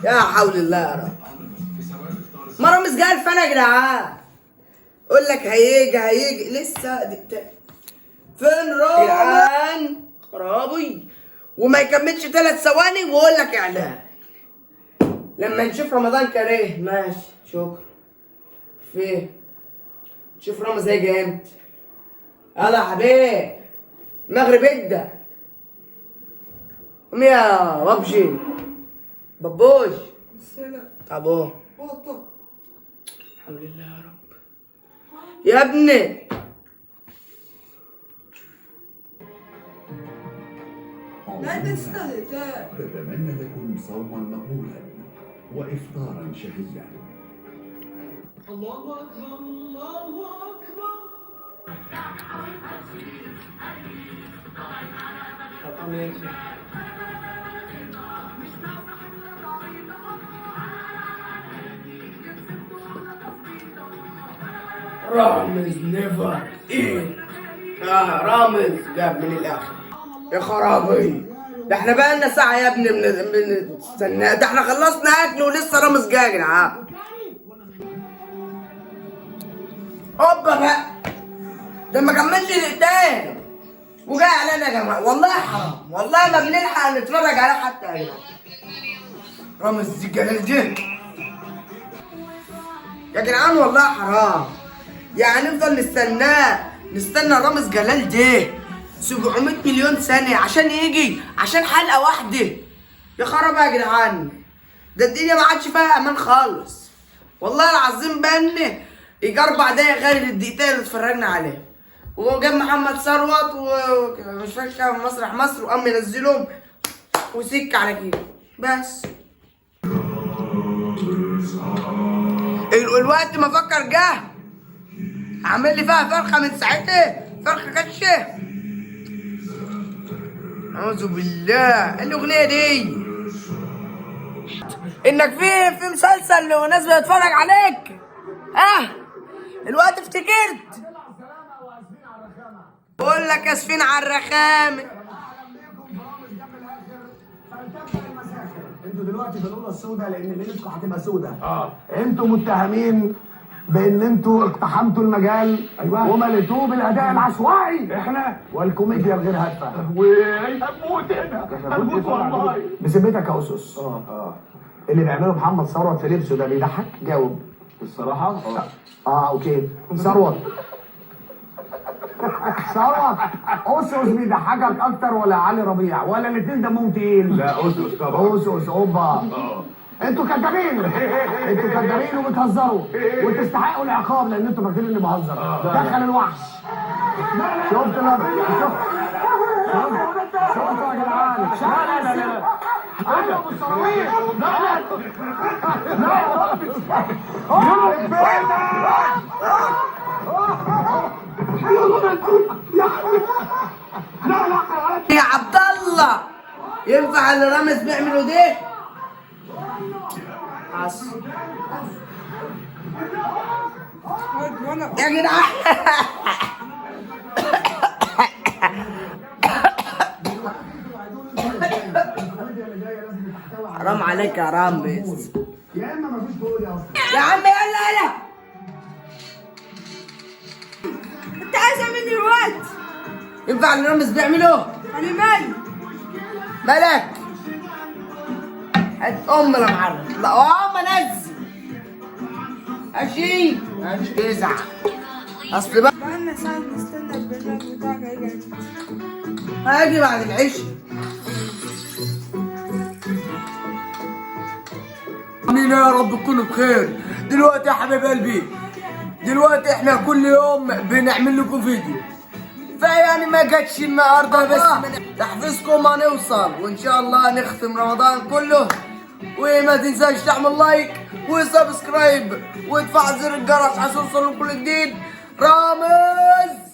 يا حول الله يا رب. ما رامز جاي الفن يا جدعان، اقول لك هيجي هيجي لسه دي بتاع. فين رامز خرابي؟ وما يكملش 3 ثواني واقول لك اعلان. لما نشوف رمضان كريه ماشي، شكرا. فين نشوف رامز هيجي امتى؟ يلا يا حبيبي المغرب ادى. قوم يا بابجي بابوش. السلام. طب اهو. بطة. حول الله يا رب. يا ابني Neredesin de? تتمنى لكم صوما مقبولا وإفطارا شهيا. الله أكبر الله أكبر. رامز never end. رامز جاب من الاخر. يا خرابي، ده احنا بقالنا ساعة يا ابني بنستنى، ده احنا خلصنا اكل ولسه رامز جاي يا جدعان. هوبا بقى، ده ما كملش دقيقتين وجاي علينا يا جماعة. والله حرام، والله ما بنلحق نتفرج عليه حتى يا جماعة. رامز الجلال ده يا جدعان والله حرام، يعني نفضل نستناه، نستنى رامز جلال ده 700 مليون سنة عشان يجي عشان حلقة واحدة. يا خراب يا جدعان، ده الدنيا ما عادش فيها امان خالص والله العظيم. بان يجي 4 دقايق غير الدقيقتين اللي اتفرجنا عليها، وجاب محمد ثروت ومش فاكر كان مسرح مصر، وقام ينزلهم وسك على كده بس. الوقت ما فكر جه عامل لي فيها فرخة من ساعتها، فرخة كشه. اعوذ بالله. الاغنية دي انك في مسلسل وناس بتتفرج عليك. الوقت افتكرت. بقول لك اسفين على الرخامه. انتوا دلوقتي في الاوضة السوداء لان ليلتكم هتبقى سوداء. انتوا متهمين بان انتوا اقتحمتوا المجال. ايوه. ومليتوه بالاداء العشوائي احنا والكوميديا الغير هادفة. وهنموت هنا، هنموت والله. بذمتك يا اسس، اللي بيعمله محمد ثروت في لبسه ده بيضحك؟ جاوب. الصراحة Okay. ثروت، ثروت، اسس بيضحكك اكتر ولا علي ربيع ولا الاثنين دمهم تقيل؟ لا أسس طبعا. اسس. اوبا، انتوا كدابين، انتوا كدابين وبتهزروا وتستحقوا العقاب لان انتوا فاكرين اني بهزر. دخل الوحش. شفت؟ لا شفت، شفت يا جدعان؟ لا لا لا، ايوه بالصراويل. لا لا لا يا ربي. يا عبد الله ينفع اللي رامز بيعمله ده؟ عص يا جدعان. حرام عليك يا رامز. يا اما مفيش كوميديا اصلا. يا عم يلا يلا. انت عايز مني الوقت؟ ينفع اللي رامز بيعمله؟ انا مالي. مالك؟ هات ام لا معرف. لا ما نزل. ماشي ماشي تزعل اصل بقى. بقالنا ساعة نستنى البرنامج بتاعك هيجي امتى؟ هاجي بعد العشاء. عاملين ايه؟ يا رب تكونوا بخير. دلوقتي يا حبيب قلبي، دلوقتي احنا كل يوم بنعمل لكم فيديو، فيعني ما جاتش النهارده، بس تحفيزكم هنوصل وان شاء الله نختم رمضان كله. وما تنساش تعمل like و subscribe وتفعل زر الجرس عشان يوصل كل جديد. رامز.